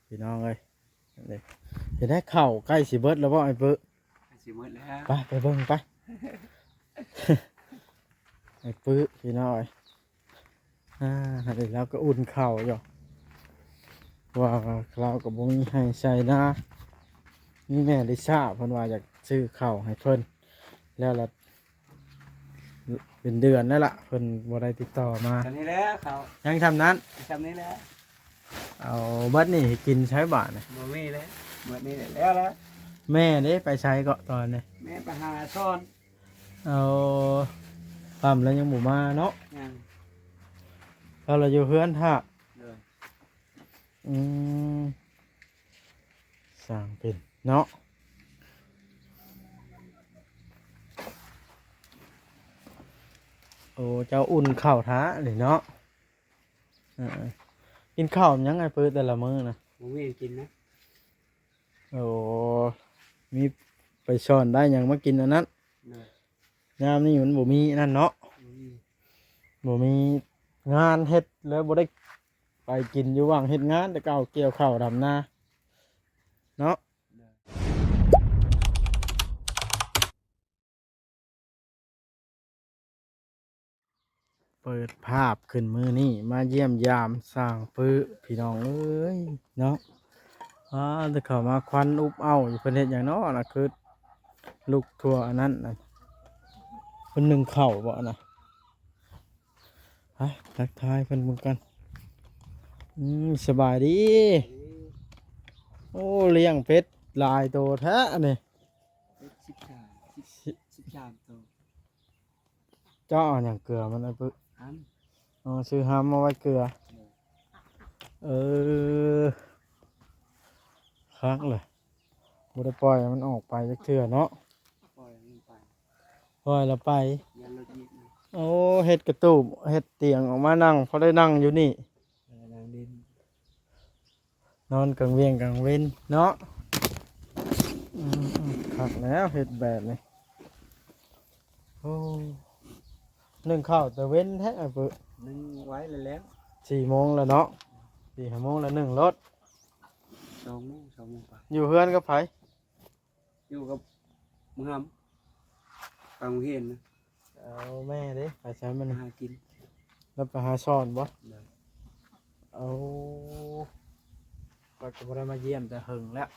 ພີ່ນ້ອງເອີຍ. ເຫັນໄດ້ເຂົ້າໃກ້ຊິເບິດແລ້ວບໍ່ ອ້າຍປຶ? ໃກ້ຊິເບິດແລ້ວ ໄປ ໄປເບິ່ງໄປ ອ້າຍປຶພີ່ນ້ອງເອີຍ. ອ່າ ລາວກໍອຸ່ນເຂົ້າຢູ່ ວ່າລາວກໍບໍ່ມີໄຮ່ໄຊນາ ມີແມ່ລິຊາເພິ່ນວ່າຢາກຊື້ເຂົ້າໃຫ້ເພິ່ນ ແລ້ວລະເປັນເດືອນແລ້ວລະ ເພິ່ນບໍ່ໄດ້ຕິດຕໍ່ມາ. ສ່ຳນີ້ແຫຼະເຂົ້າ ຍັງສ່ຳນັ້ນ ສ່ຳນີ້ແຫຼະ. ເອົາເບິດນີ້ກິນໃຊ້ບາດນີ້ ບໍ່ມີແລ້ວ ເບິດນີ້ແຫຼະ ແລ້ວລະ. ແມ່ເດ້ ໄປໃສເກາະຕອນນີ້? ແມ່ໄປຫາສອນ. ເອົາ ຄ່ຳແລ້ວຍັງບໍ່ມາເນາະ? ຍັງ. ເຂົາລະຢູ່ເຮືອນຖ້າ. ໂດຍ. ອືມ ຊ່າງເປັນເນາະ. ໂອ້ ເຈົ້າອຸ່ນເຂົ້າຖ້ານີ້ເນາະ. ເອີ ກິນເຂົ້າຫຍັງ ອ້າຍປຶ ແຕ່ລະມື້ນະ? ບໍ່ມີກິນນະ. ໂອ້ ມີໄປຊ້ອນໄດ້ຫຍັງມາກິນອັນນັ້ນ. ໂດຍ. ຍາມນີ້ມັນບໍ່ມີອັນນັ້ນເນາະ ບໍ່ມີ ບໍ່ມີງານເຮັດ ແລ້ວບໍ່ໄດ້ໄປກິນຢູ່ຫວ່າງເຮັດງານ ແຕ່ເກົ່າກ່ຽວເຂົ້າດຳນາເນາະ. ໂດຍ. ເປີດພາບຂຶ້ນມື້ນີ້ມາຢ້ຽມຢາມຊ່າງປຶພີ່ນ້ອງເອີຍເນາະ. ອາ ແຕ່ເຂົ້າມາຄວັນອຸບເອົ້າຢູ່ ເພິ່ນເຮັດຫຍັງເນາະນະ ຄືລຸກທົ່ວອັນນັ້ນນະ. ເພິ່ນໜຶ້ງເຂົ້າບໍ່ນະ? ໄປທັກທາຍເພິ່ນເບິ່ງກ່ອນ. ອືມ ສະບາຍດີ. ໂອ້ ລ້ຽງເປັດຫຼາຍໂຕແທ້ອັນນີ້. ເປັດສິບສາມ ສິບ ສິບສາມໂຕ. ເຈົ້າເອົາຫຍັງເກືອມັນ ອ້າຍປຶ? ຫຳ. ອໍ ຊື້ຫຳມາໄວ້ເກືອ. ໂດຍ. ເອີ ຄັກເລີຍ ບໍ່ໄດ້ປ່ອຍໃຫ້ມັນອອກໄປຈັກເທື່ອເນາະ. ປ່ອຍມັນໄປ ປ່ອຍລະໄປ. ໂອ້ ເຮັດກະຕູບ ເຮັດຕຽງອອກມານັ່ງ ພໍໄດ້ນັ່ງຢູ່ນີ້. ເອີ ນັ່ງດິນ. ນອນກາງວຽງກາງເວັນເນາະ. ອືມ ຄັກແລ້ວເຮັດແບບນີ້. ໂອ້ ໜຶ້ງເຂົ້າແຕ່ເວັນແທ້ ອ້າຍປຶ. ໜຶ້ງໄວແລ້ວ ສີ່ໂມງແລ້ວເນາະ ສີ່ຫ້າໂມງແລ້ວ ໜຶ້ງໂລດ. ສອງໂມງ ສອງໂມງໄປ. ຢູ່ເຮືອນກັບໃຜ? ຢູ່ກັບບັກຫຳ ໄປໂຮງຮຽນນະ. ເອົາ ແມ່ເດ້ ໄປໃສມື້ນີ້? ຫາກິນ ລາວໄປຫາສອນບໍ່? ໂດຍ. ເອົາ ຂ້ອຍກໍບໍ່ໄດ້ມາຢ້ຽມແຕ່ເຫິງແລ້ວ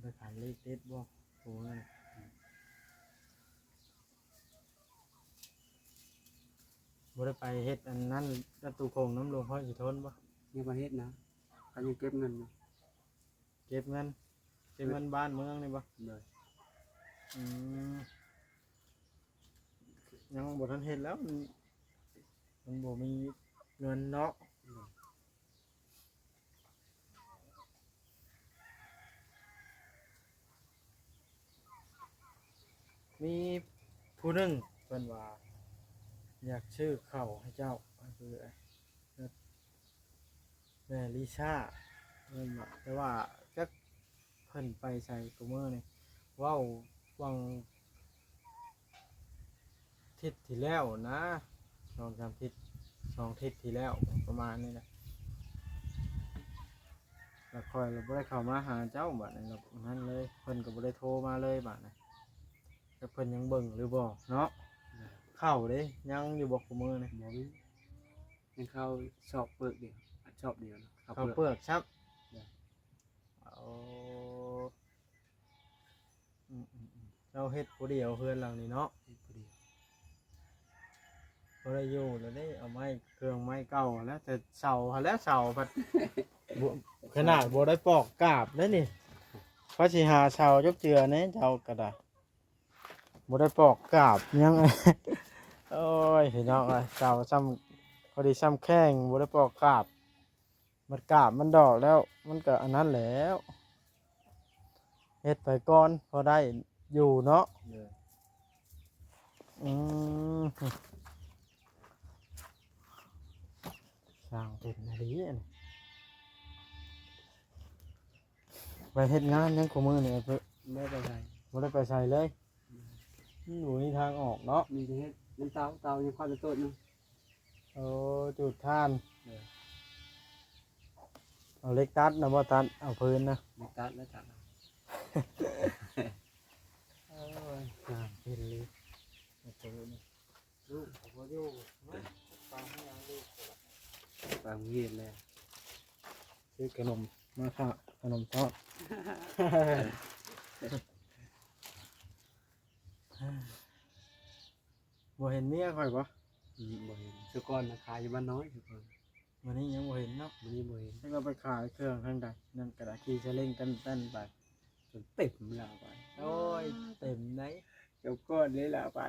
ໄປຂາຍເລກເດັດບໍ່? ໂອ້ຍ ບໍ່ໄດ້ໄປເຮັດອັນນັ້ນ ປະຕູໂຂງນຳຫຼວງພໍ່ສີທົນບໍ່? ຍັງບໍ່ເຮັດນະ ເຂົາຍັງເກັບເງິນຢູ່. ເກັບເງິນ ເກັບເງິນບ້ານເມືອງນີ້ບໍ່? ໂດຍ. ອືມ ຍັງບໍ່ທັນເຮັດແລ້ວ ມັນ ມັນບໍ່ມີເງິນເນາະ. ໂດຍ. ມີຜູ້ໜຶ່ງເພິ່ນວ່າຢາກຊື້ເຂົ້າໃຫ້ເຈົ້າ ແມ່ລິຊາເພິ່ນວ່າ ແຕ່ວ່າຈັກເພິ່ນໄປໃສຄູ່ມື້ນີ້ ເວົ້າຫວ່າງທິດທີ່ແລ້ວນະ ສອງສາມທິດ ສອງທິດທີ່ແລ້ວ ປະມານນີ້ແຫຼະ. ແລ້ວຂ້ອຍລະບໍ່ໄດ້ເຂົ້າມາຫາເຈົ້າ ບາດນີ້ລະນັ້ນເລີຍ ເພິ່ນກໍບໍ່ໄດ້ໂທມາເລີຍບາດນີ້. ຈັກເພິ່ນຍັງເບິ່ງຫຼືບໍ່ເນາະ. ເຂົ້າເດ້ ຍັງຢູ່ບໍ່ຄູ່ມື້ນີ້? ບໍ່ມີ ຍັງເຂົ້າຊອບເປືອກດຽວ ຊອບດຽວ ເຂົ້າເປືອກ ເຂົ້າເປືອກຊ້ຳ. ໂອ້ ອືມໆໆ ເຈົ້າເຮັດຜູ້ດຽວເຮືອນຫຼັງນີ້ເນາະ? ເຮັດຜູ້ດຽວ ບໍ່ໄດ້ຢູ່ແລ້ວເດ້ ເອົາໄມ້ ເຄື່ອງໄມ້ເກົ່າຫັ້ນແຫຼະ ແຕ່ເສົາຫັ້ນແຫຼະ ເສົາພັດ ຂະໜາດບໍ່ໄດ້ປອກກາບເດ້ນີ້ ພາຊິຫາເສົາຈົກເຈືອແດ່ ເຈົ້າກໍໄດ້. ບໍ່ໄດ້ປອກກາບຫຍັງ. ໂອ້ຍ ພີ່ນ້ອງເອີຍ ເສົາຊ່ຳ ພໍດີຊ່ຳແຂ້ງ ບໍ່ໄດ້ປອກກາບ ບັດກາບມັນດອກແລ້ວ ມັນກໍອັນນັ້ນແຫຼ້ວ ເຮັດໄປກ່ອນ ພໍໄດ້ຢູ່ເນາະ. ໂດຍ. ອືມ ຊ່າງເປັນອີ່ຫຼີອັນນີ້. ໄປເຮັດງານຫຍັງຄູ່ມື້ນີ້? ບໍ່ໄດ້ໄປໃສ ບໍ່ໄດ້ໄປໃສເລີຍ. ອືມ ບໍ່ມີທາງອອກເນາະ ມີແຕ່ເຮັດນຳເຕົາ ເຕົາຍັງຄວັນໂຕດໜຶ່ງ. ໂອ້ ຈູດຖ່ານ. ໂດຍ. ເອົາເຫຼັກຕັດນະ ບໍ່ຕັດເອົາພື້ນນະ ບໍ່ຕັດແລ້ວ ຕັດເອົາ. ໂອ້ຍ ງາມເປັນເລີຍ ລູກກໍບໍ່ຢູ່ເນາະ ໄປໂຮງຮຽນ ລູກກໍໄປໂຮງຮຽນແລ້ວ ຊື້ຂະໜົມມາຝາກ ຂະໜົມທອດ. ບໍ່ເຫັນເມຍຂ້ອຍບໍ່? ອືມ ບໍ່ເຫັນ. ແຕ່ກ່ອນນະຂາຍຢູ່ບ້ານນ້ອຍ ແຕ່ກ່ອນ. ມື້ນີ້ຍັງບໍ່ເຫັນເນາະ? ມື້ນີ້ບໍ່ເຫັນ. ຈັກລາວໄປຂາຍເຄື່ອງທາງໃດ? ນັ້ນກໍໄດ້ ຂີ່ສາເລັງແຕ່ນໆໄປ ຈົນເຕັມລາວໄປ. ໂອ້ຍ ເຕັມໃດ໋. ແຕ່ກ່ອນເດ້ລາວໄປ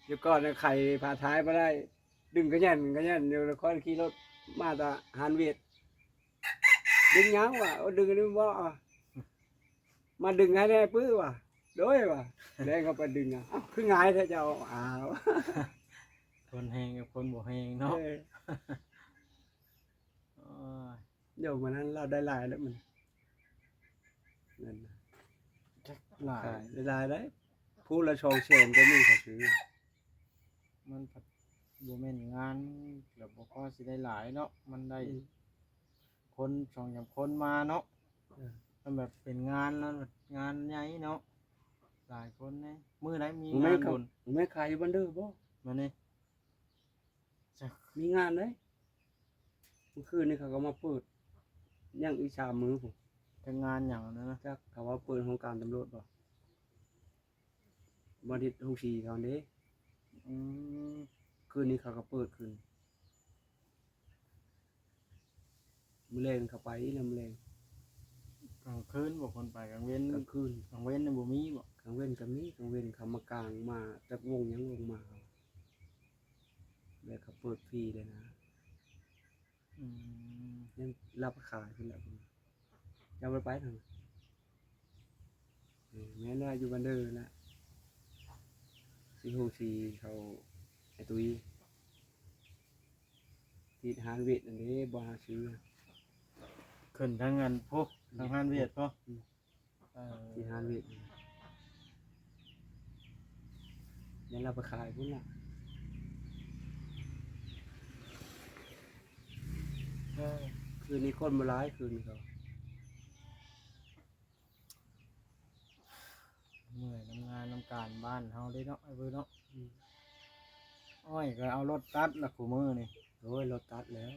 ແຕ່ກ່ອນນະໄຂວ່າທ້າຍບໍ່ໄດ້ ດຶງກະແຍ່ນກະແຍ່ນຢູ່ນະຄອນ ຂີ່ລົດມາແຕ່ຮ້ານຫວຽດ ດຶງຫຍັງວະ? ໂອ້ ດຶງອັນນີ້ບໍ່? ມາດຶງໃຫ້ແດ່ປຶ້ວະ. ໂດຍ ວ່າ ແລ່ນເຂົ້າໄປດຶງ ເອົ້າ ຄືຫງາຍແທ້ເຈົ້າ. ອ້າວ ຄົນແຮງກັບຄົນບໍ່ແຮງເນາະ. ເອີ ໂອ້ຍ ດຽວມື້ນັ້ນລາວໄດ້ຫຼາຍແລ້ວມັນ ເງິນນະ ຈັກຫຼາຍ ໄດ້ຫຼາຍໄດ໋ ຜູ້ລະສອງແສນກໍມີເຂົາຊື້. ມັນພັດບໍ່ແມ່ນງານ ແລ້ວບໍ່ພໍຊິໄດ້ຫຼາຍເນາະ ມັນໄດ້ ອືມ ຄົນສອງສາມຄົນມາເນາະ. ເອີ ມັນແບບເປັນງານແລ້ວ ງານໃຫຍ່ເນາະ ຫຼາຍຄົນເດ້. ມື້ໃດມີງານບຸນ ແມ່ນຂາຍຢູ່ບັນເດີບໍ່? ມານີ້ ຈັກ ມີງານເດ້. ມື້ຄືນນີ້ເຂົາກໍມາເປີດ ຍັງອີກສາມມື້ພຸ້ນ. ຈັກງານຫຍັງນັ້ນນະ? ຈັກ ເຂົາວ່າເປີດຫ້ອງການຕຳຫຼວດບໍ່? ບໍ່ໄດ້ ໂຮງສີເຂົາເດ້. ອືມ ຄືນນີ້ເຂົາກໍເປີດຄືນ. ມື້ແລງເຂົາໄປອີກແລ້ວ ມື້ແລງ. ກາງຄືນບໍ່ຄົນໄປ ກາງເວັນ ກາງຄືນ ກາງເວັນນີ້ບໍ່ມີບໍ່? ກາງເວັນກໍມີ ກາງເວັນເຂົາມາກາງ ມາຈັກວົງຫຍັງວົງມາ ແລ້ວເຂົາເປີດຟຣີເດ້ນະ. ອືມ ຍັງລັບຂາຍພຸ້ນແຫຼະ ເຈົ້າບໍ່ໄປທາງນັ້ນ. ເອີ ແມ່ນລະ ຢູ່ບັນເດີນະ ຊິໂຮງສີເຂົາ ໄອ້ຕຸ້ຍ ຕິດຮ້ານຫວຽດນັ້ນເດ້ ບໍ່ຫາຊື້ ຂຶ້ນທາງອັນພຸ້ນ ອືມ ທາງຮ້ານຫວຽດພຸ້ນ. ອືມ ເອີ ທີ່ຮ້ານເວດ ແມ່ນລາວໄປຂາຍພຸ້ນລະ. ເອີ ຄືນນີ້ຄົນບໍ່ຫຼາຍ ຄືນນີ້ກໍເມື່ອຍນຳງານນຳການບ້ານເຮົາເດ້ເນາະ ອ້າຍເບີເນາະ. ອືມ ອ້ອຍກໍເອົາລົດຕັດລະ ຄູ່ມື້ນີ້. ໂອ້ຍ ລົດຕັດແລ້ວ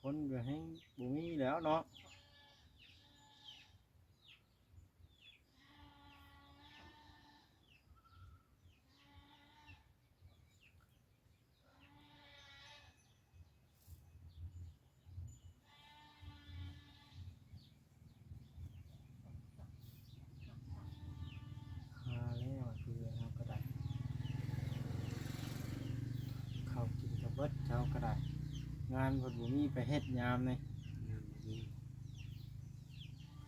ຄົນກໍແຮງບໍ່ມີແລ້ວເນາະ. ຫາແລ້ວ ຄືເຮົາກໍໄດ້ ເຂົ້າກິນກໍເບິດ ເຈົ້າກໍໄດ້ ງານເພິ່ນບໍ່ມີໄປເຮັດຍາມນີ້ ງານບໍ່ມີ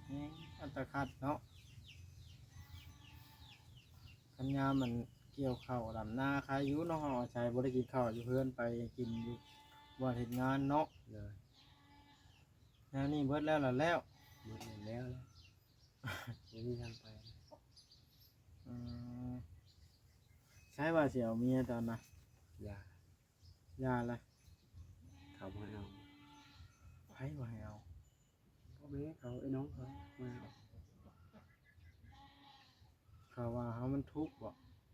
ແຮງອັດຕະຄັດເນາະ. ຄັນຍາມມັນກ່ຽວເຂົ້າດຳນາ ໃຄຢູ່ເນາະ ເຮົາອາໄສບໍ່ໄດ້ກິນເຂົ້າຢູ່ເຮືອນ ໄປກິນຢູ່ບ່ອນເຮັດງານເນາະ. ໂດຍ ແນວນີ້ເບິດແລ້ວລະແລ້ວ ເບິດແລ້ວ ບໍ່ມີທາງໄປ. ອືມ ໃຊ່ວ່າຊິເອົາເມຍຕອນນະ ຢ່າ ຢ່າລະ ເຂົາບໍ່ໃຫ້ເອົາ. ໃຜບໍ່ໃຫ້ເອົາ? ພໍ່ແມ່ເຂົາ ເອື້ອຍນ້ອງເຂົາ ມາ ເຂົາວ່າເຮົາມັນທຸກບໍ?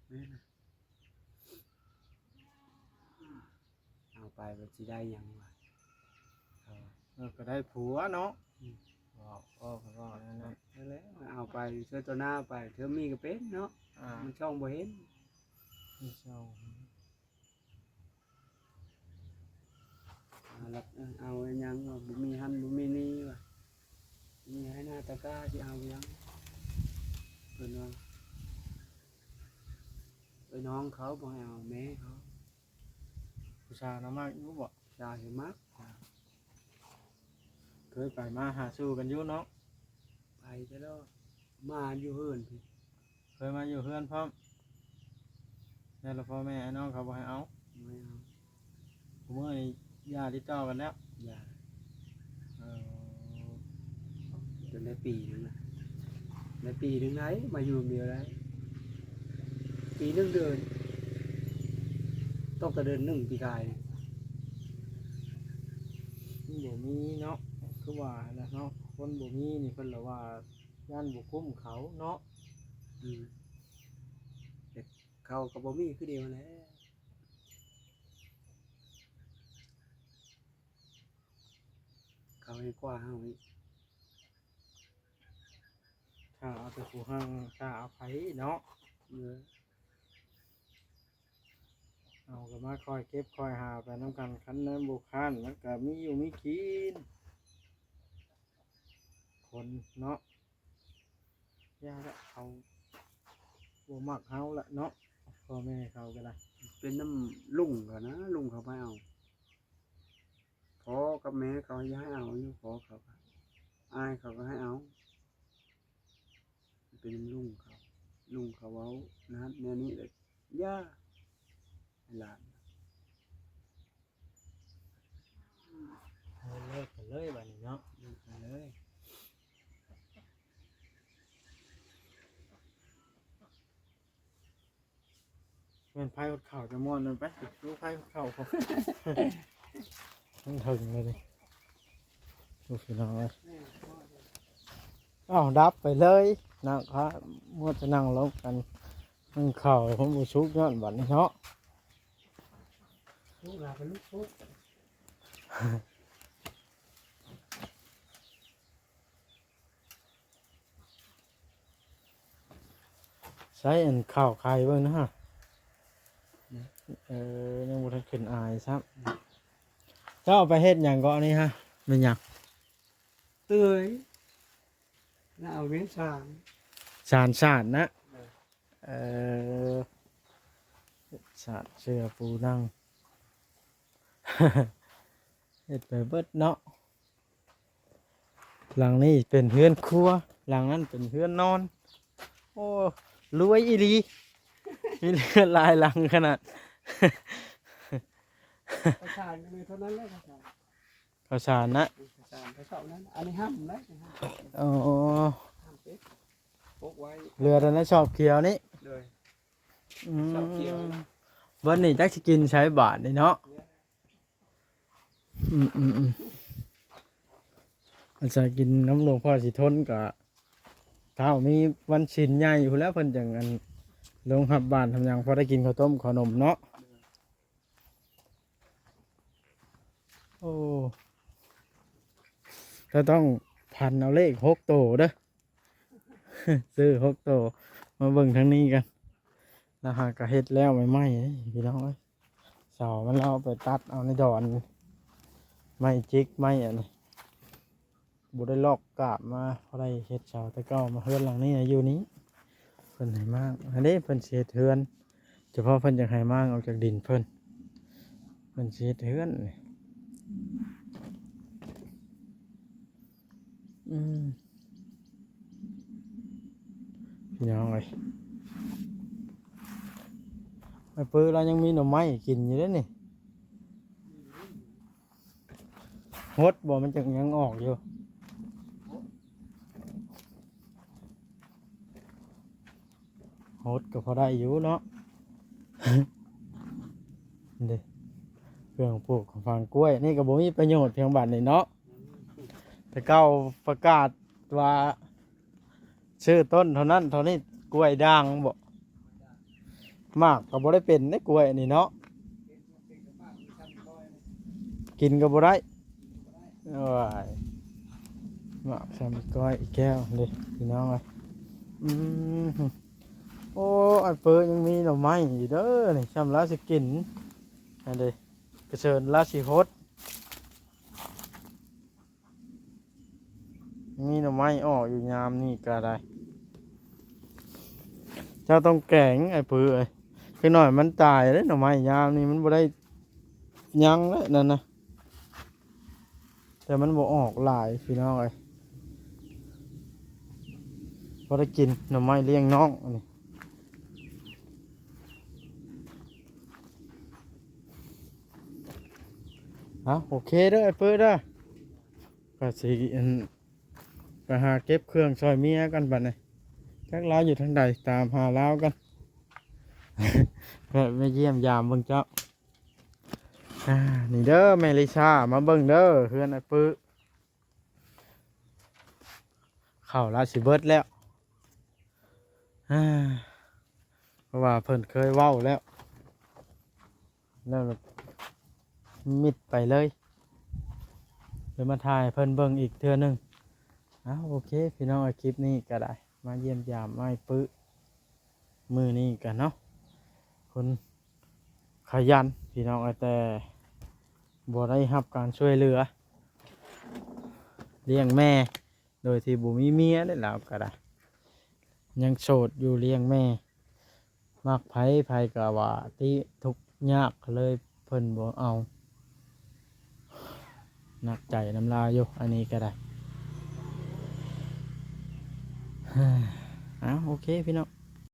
ແມ່ນລະ ເອົາໄປມັນຊິໄດ້ຫຍັງວະ ເຂົາວ່າ. ເອີ ກໍໄດ້ຜົວເນາະ. ອືມ ເວົ້າ ເວົ້າ ເວົ້າແນວນັ້ນ ນັ້ນແຫຼະ ເອົາໄປເທື່ອຕໍ່ໜ້າໄປ ເທື່ອມີກໍເປັນເນາະ. ອ່າ ມັນຊ່ອງບໍ່ເຫັນ ມັນຊ່ອງ ເອົາລະ ເອີ ເອົາຫຍັງວະ ບໍ່ມີຫັ້ນບໍ່ມີນີ້ວະ ມີໃຫ້ໜ້າຕາກ້າ ຊິເອົາຫຍັງ ເພິ່ນວ່າ ເອື້ອຍນ້ອງເຂົາບໍ່ໃຫ້ເອົາ ແມ່ເຂົາ. ຜູ້ສາວນະມັກຢູ່ບໍ? ສາວກໍມັກ ເຄີຍໄປມາຫາສູ່ກັນຢູ່ເນາະ? ໄປຕະຫຼອດ ມາຢູ່ເຮືອນພີ້. ເຄີຍມາຢູ່ເຮືອນພ້ອມ ແລ້ວລະພໍ່ແມ່ອ້າຍນ້ອງເຂົາບໍ່ໃຫ້ເອົາ? ບໍ່ໃຫ້ເອົາ. ຄູ່ມື້ນີ້ຢ່າຕິດຕໍ່ກັນແລ້ວ? ຢ່າ. ເອີ ຈົນໄດ້ປີໜຶ່ງນະ ໄດ້ປີໜຶ່ງໄດ໋ ມາຢູ່ນຳດຽວໄດ້ ປີໜຶ່ງເດືອນ ຕົກແຕ່ເດືອນໜຶ່ງປີກາຍນີ້. ມັນບໍ່ມີເນາະ ຄືວ່າຫັ້ນແຫຼະເນາະ ຄົນບໍ່ມີນີ້ເພິ່ນລະວ່າຢ້ານບໍ່ຄຸ້ມເຂົາເນາະ. ອືມ ແຕ່ເຂົາກໍບໍ່ມີຄືດຽວຫັ້ນແຫຼະ ເຂົາແຮງກວ່າເຮົາອີກ. ຖ້າເອົາແຕ່ຜູ້ຮັ່ງ ຖ້າເອົາໃຜເນາະ. ເອີ ເຮົາກໍມາຄ່ອຍເກັບຄ່ອຍຫາໄປນຳກັນ ຄັນແມ່ນບໍ່ຄ້ານ ມັນກໍມີຢູ່ມີກິນ ຄົນເນາະ. ຢ່າລະ ເຂົາບໍ່ມັກເຮົາລະເນາະ ພໍ່ແມ່ເຂົາກໍໄດ້. ເປັນນຳລຸງເຂົານະ ລຸງເຂົາໄປເອົາ. ພໍ່ກັບແມ່ເຂົາຢາກໃຫ້ເອົາຢູ່ ພໍ່ເຂົາກໍ ອ້າຍເຂົາກໍໃຫ້ເອົາ. ເປັນນຳລຸງເຂົາ ລຸງເຂົາເວົ້ານັ້ນແນວນີ້ແຫຼະ ຢ່າໃຫ້ຫຼານ. ເລີກກັນເລີຍບາດນີ້ເນາະ ເລີກກັນເລີຍ. ແມ່ນໄຟຫົດເຂົ້າຈະມ່ວນນັ້ນ ໄປດູໄຟຫົດເຂົ້າ ມັນເຖິງແລ້ວນີ້. ໂອ້ ພີ່ນ້ອງເອີຍ ອ້າວ ດັບໄປເລີຍນະ ມົວແຕ່ນັ່ງລົມກັນ ໜຶ້ງເຂົ້າ ມັນບໍ່ສຸກຍ້ອນບັດນີ້ເນາະ. ລູກຫຼານເປັນລູກໂຕ. ໃຊ້ອັນເຂົ້າໄຂ່ເບິ່ງນະ. ເອີ ຍັງບໍ່ທັນຂຶ້ນອາຍຊ້ຳ. ເຈົ້າເອົາໄປເຮັດຫຍັງເກາະນີ້ຮະ? ແມ່ນຫຍັງ? ເຕີຍ ລະເອົາເວັນສານ ສານ ສານນະ. ເອີ ສາດເສື້ອປູນັ່ງ ເຮັດໄປເບິດເນາະ. ຫຼັງນີ້ເປັນເຮືອນຄົວ ຫຼັງນັ້ນເປັນເຮືອນນອນ. ໂອ້ ລວຍອີ່ຫຼີ ມີເຮືອນຫຼາຍຫຼັງຂະໜາດ. ເຂົ້າສານກໍມີເທົ່ານັ້ນແຫຼະ ເຂົ້າສານ ເຂົ້າສານນະ ເຂົ້າສານເຂົ້າເຊົ້ານັ້ນ. ອັນນີ້ຫ້ຳນະ ຫ້ຳ ອໍ ຫ້ຳເປັດ ປົກໄວ້ ເຫຼືອແຕ່ໃນຊອບຂຽວນີ້. ໂດຍ ອືມ ຊອບຂຽວ ເບິດນີ້ຈັກຊິກິນໃສບາດນີ້ເນາະ. ອືມໆໆ ອາໄສກິນນຳຫຼວງພໍ່ສີທົນ ກະຖ້າມີວັນສິນໃຫຍ່ພຸ້ນແຫຼະ ເພິ່ນຈັ່ງອັນ ລົງຮັບບາດຮັບຫຍັງ ພໍໄດ້ກິນເຂົ້າຕົ້ມເຂົ້າໜົມເນາະ. ໂອ້ ເຈົ້າຕ້ອງພັນເອົາເລກຫົກໂຕເດີ້ ຊື້ຫົກໂຕ ມາເບິ່ງທາງນີ້ກັນ. ລະຫາກະເຮັດແລ້ວໃໝ່ໆ ເດ້ພີ່ນ້ອງເອີຍ. ເສົາມັນລາວໄປຕັດເອົາໃນດອນ ໄມ້ຈິກໄມ້ອັນນີ້ ບໍ່ໄດ້ລອກກາບມາ ພໍໄດ້ເຮັດເສົາ. ແຕ່ເກົ່າມາເຮືອນຫຼັງນີ້ນະ ຢູ່ນີ້ ເພິ່ນໃຫ້ມ້າງ ອັນນີ້ເພິ່ນຊິເຮັດເຮືອນ ສະເພາະເພິ່ນຢາກໃຫ້ມ້າງອອກຈາກດິນເພິ່ນ ເພິ່ນຊິເຮັດເຮືອນນີ້. ອືມ ພີ່ນ້ອງເອີຍ ໄອ້ປຶ້ລາວຍັງມີໜໍ່ໄມ້ກິນຢູ່ເດ້ນີ້. ຫົດບໍ່ ມັນຈັ່ງຍັງອອກຢູ່. ຫົດກໍພໍໄດ້ຢູ່ເນາະ ເດ້ ເຄື່ອງປູກຂອງຝັງກ້ວຍ ນີ້ກໍບໍ່ມີປະໂຫຍດພຽງບັດນີ້ເນາະ. ແຕ່ເກົ່າປະກາດວ່າ ຊື້ຕົ້ນເທົ່ານັ້ນເທົ່ານີ້ ກ້ວຍດ່າງບໍ ໝາກກໍບໍ່ໄດ້ເປັນເດ້ ກ້ວຍນີ້ເນາະ ກິນກໍບໍ່ໄດ້. ໂອ້ຍ ໝາກຊຳກ້ອຍອີກແກ້ວເດ້ພີ່ນ້ອງເອີຍ. ອືມ ໂອ້ ອ້າຍເປີຍັງມີໜໍ່ໄມ້ຢູ່ເດີນີ້ ຊຳລາວຊິກິນ. ອັນເດ້ ກະເຊີນລາວຊິຫົດ. ມີໜໍ່ໄມ້ອອກຢູ່ຍາມນີ້ກະໄດ້ ເຈົ້າຕ້ອງແກງ ອ້າຍປຶ້ເອີຍ. ຈັກໜ້ອຍມັນຕາຍເດ້ ໜໍ່ໄມ້ຍາມນີ້ມັນບໍ່ໄດ້ຫຍັງແລ້ວນັ້ນນະ ແຕ່ມັນບໍ່ອອກຫຼາຍພີ່ນ້ອງເອີຍ. ພໍໄດ້ກິນໜໍ່ໄມ້ລ້ຽງນ້ອງອັນນີ້. ເອົາ ໂອເຄເດີ ອ້າຍເປີເດີ ກະຊິ ອັນ ໄປຫາເກັບເຄື່ອງຊ່ອຍເມຍກັນບັດນີ້. ຈັກລາວຢູ່ທາງໃດ ຕາມຫາລາວກັນ ແວະມາຢ້ຽມຢາມເບິ່ງເຈົ້າ. ອາ ນີ້ເດີ ແມ່ລິຊາ ມາເບິ່ງເດີ ເຮືອນອ້າຍປຶ. ເຂົ້າລາວຊິເບິດແລ້ວ ເພາະວ່າເພິ່ນເຄີຍເວົ້າແລ້ວ ແລ້ວມິດໄປເລີຍ ເລີຍມາຖ່າຍໃຫ້ເພິ່ນເບິ່ງອີກເທື່ອໜຶ່ງ. ເອົາ ໂອເຄ ພີ່ນ້ອງເອີຍ ຄລິບນີ້ກໍໄດ້ມາຢ້ຽມຢາມອ້າຍປຶ້ ມື້ນີ້ກໍເນາະ ຄົນຂະຫຍັນ ພີ່ນ້ອງເອີຍ ແຕ່ບໍ່ໄດ້ຮັບການຊ່ວຍເຫຼືອ ລ້ຽງແມ່ ໂດຍທີ່ບໍ່ມີເມຍເດ້ ລາວກໍໄດ້ ຍັງໂສດຢູ່ ລ້ຽງແມ່ ມັກໃຜ ໃຜກໍວ່າຕິ ທຸກຍາກເລີຍ ເພິ່ນບໍ່ເອົາ ໜັກໃຈນຳລາວຢູ່ ອັນນີ້ກໍໄດ້. ເອົາ ໂອເຄ ພີ່ນ້ອງ